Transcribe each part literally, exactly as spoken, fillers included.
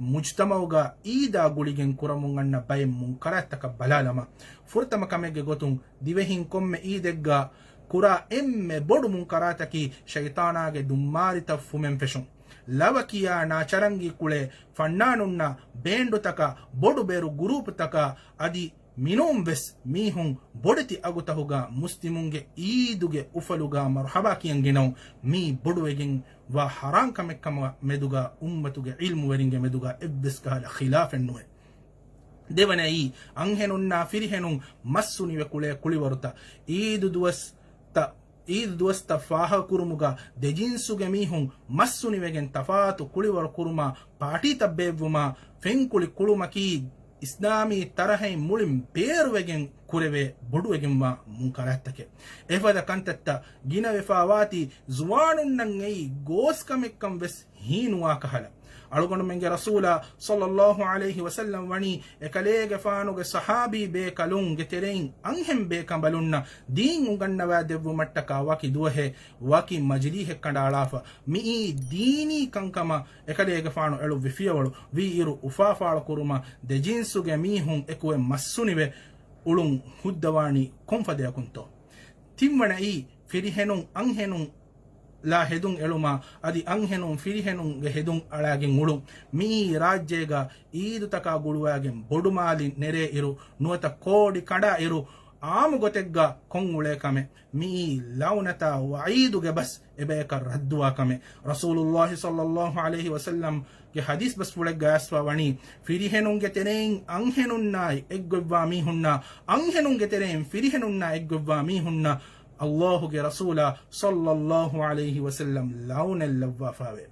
މުޖްތަމަޢުގަ އީދާ ގުޅިގެން ކުރަމުން އަންނަ ބައެއް މުންކަރާތްތަކަށް ބަލާލަމާ، ފުރަތަމަ ކަމެއްގެ ގޮތުން ދިވެހިން ކޮންމެ އީދެއްގަ ކުރާ އެންމެ ބޮޑު މުންކަރާތަކީ ޝައިޠާނާގެ ދުންމާރިތައް ފުމެން ފެށުން. ލަވަކިޔާ ނާޗަރަނގީ ކުޅޭ ފަންނާނުންނާ ބޭންޑުތަކާ ބޮޑުބޭރު ގުރޫޕުތަކާ އަދި މިނޫން ވެސް މީހުން ބޮޑެތި އަގުތަހުގަ މުސްލިމުންގެ އީދުގެ އުފަލުގަ މަރުޙަބާ ކިޔަން ގެނައުން މީ ބޮޑުވެގެން ވާ ޙަރާން ކަމެއް ކަމަށް މެދުގަ އުއްމަތުގެ ޢިލްމުވެރިންގެ މެދުގަ އެއްވެސް ކަހަލަ ޚިލާފެއް ނުވޭ. ދެވަނައީ، އަންހެނުންނާ ފިރިހެނުން މައްސުނިވެ ކުޅޭ ކުޅިވަރުތައް. އީދު ދުވަސްތައް، އީދު ދުވަސްތައް ފާހަގަކުރުމުގަ ދެޖިންސުގެ މީހުން މައްސުނިވެގެން ތަފާތު ކުޅިވަރު ކުރުމާ، ޕާޓީތައް ބޭއްވުމާ، ފެންކުޅި ކުޅުމަކީ އިސްލާމީ ތަރަހައިން މުޅިން ބޭރުވެގެން ކުރެވޭ ބޮޑުވެގެންވާ މުންކަރާތްތަކެއް. އެފަދަ ކަންތައްތައް ގިނަވެފާވާތީ، ޒުވާނުންނަށް އެއީ ގޯސްކަމެއްކަން ވެސް ހީނުވާ ކަހަލަ. އަޅުގަނޑުމެންގެ ރަސޫލާ ޞައްލައްލާހު ޢަލައިހި ވަސައްލަމް ވަނީ އެކަލޭގެފާނުގެ ޞަޙާބީ ބޭކަލުންގެ ތެރެއިން އަންހެން ބޭކަނބަލުންނަށް ދީން އުނގަންނަވާ ދެއްވުމަށްޓަކާ ވަކި ދުވަހެއް، ވަކި މަޖިލީހެއް ކަނޑައަޅާފަ. މިއީ ދީނީ ކަންކަމަށް އެކަލޭގެފާނު އެޅުއްވި ފިޔަވަޅު. ވީއިރު އުފާފާޅު ކުރުމަށް ދެޖިންސުގެ މީހުން އެކުވެ މައްސުނިވެ އުޅުން ހުއްދަވާނީ ކޮންފަދަޔަކުންތޯ؟ ތިންވަނައީ، ފިރިހެނުން އަންހެނުން ލާ ހެދުން އެޅުމާ، އަދި އަންހެނުން ފިރިހެނުންގެ ހެދުން އަޅާގެން އުޅުން. މިއީ ރާއްޖޭގަ އީދުތަކާ ގުޅުވާގެން ބޮޑުމާލި ނެރޭ އިރު، ނުވަތަ ކޯޑި ކަނޑާ އިރު، އާއްމު ގޮތެއްގަ ކޮށް އުޅޭ ކަމެއް. މިއީ ލަޢުނަތާ ވަޢީދުގެ ބަސް އެބަޔަކަށް ރައްދުވާ ކަމެއް. ރަސޫލުއްލާހި ޞައްލައްލާހު ޢަލައިހި ވަސައްލަމްގެ ޙަދީޘް ބަސްފުޅެއްގަ އައިސްފަ ވަނީ، ފިރިހެނުންގެ ތެރެއިން އަންހެނުންނާއި އެއްގޮތްވާ މީހުންނާ، އަންހެނުންގެ ތެރެއިން ފިރިހެނުންނާ އެއްގޮތްވާ މީހުންނަށް އައްލާހުގެ ރަސޫލާ ޞައްލައްލާހު ޢަލައިހި ވަސައްލަމް ލަޢުނަތް ލައްވާފައެވެ.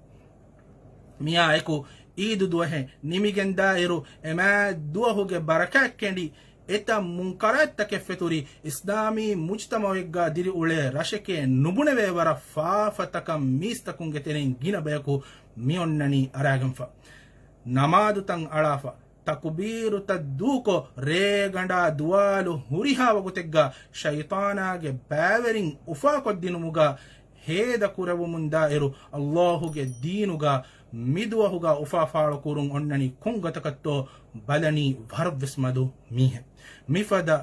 މިއާއެކު އީދު ދުވަހެއް ނިމިގެންދާއިރު، އެމާތް ދުވަހުގެ ބަރަކާތް ކެނޑި، އެތައް މުންކަރާތްތަކެއް ފެތުރި، އިސްލާމީ މުޖްތަމަޢެއްގަ ދިރިއުޅޭ ރަށެކޭ ނުބުނެވޭ ވަރަށް ފާފަތަކަށް މީސްތަކުންގެ ތެރެއިން ގިނަ ބަޔަކު މިއޮންނަނީ އަރާގެންފަ. ނަމާދުތައް އަޅާފަ، ތަކުބީރުތައް ދޫކޮށް، ރޭގަނޑާ ދުވާލު ހުރިހާ ވަގުތެއްގަ ޝައިޠާނާގެ ބައިވެރިން އުފާކޮށްދިނުމުގަ ހޭދަ ކުރެވުމުންދާއިރު، އައްލާހުގެ ދީނުގަ މިދުވަހުގަ އުފާފާޅު ކުރުން އޮންނަނީ ކޮން ގޮތަކަށްތޯ ބަލަނީ ވަރަށްވެސް މަދު މީހެއް. މިފަދަ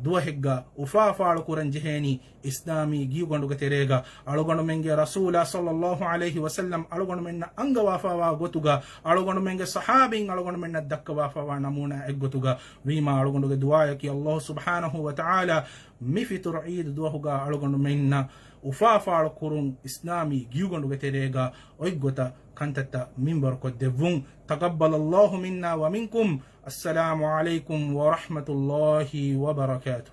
ދުވަހެއްގަ އުފާފާޅު ކުރަން ޖެހޭނީ އިސްލާމީ ގިޔުގަނޑުގެ ތެރޭގަ އަޅުގަނޑުމެންގެ ރަސޫލާ ޞައްލައްލާހު ޢަލައިހި ވަސައްލަމް އަޅުގަނޑުމެންނަށް އަންގަވާފާވާ ގޮތުގަ، އަޅުގަނޑުމެންގެ ޞަޙާބީން އަޅުގަނޑުމެންނަށް ދައްކަވާފާވާ ނަމޫނާ އެއްގޮތުގަ ވީމާ، އަޅުގަނޑުގެ ދުޢާޔަކީ އައްލާހު ސުބްޙާނަހު ވަތަޢާލާ މި ފިޠުރު ޢީދު ދުވަހުގަ އަޅުގަނޑުމެންނަށް އުފާފާޅު ކުރުން، އިސްލާމީ ގިޔުގަނޑުގެ ތެރޭގަ އޮތްގޮތަށް ކަންތައްތައް މިންވަރުކޮށްދެއްވުން. تقبل الله منا ومنكم. السلام عليكم ورحمة الله وبركاته.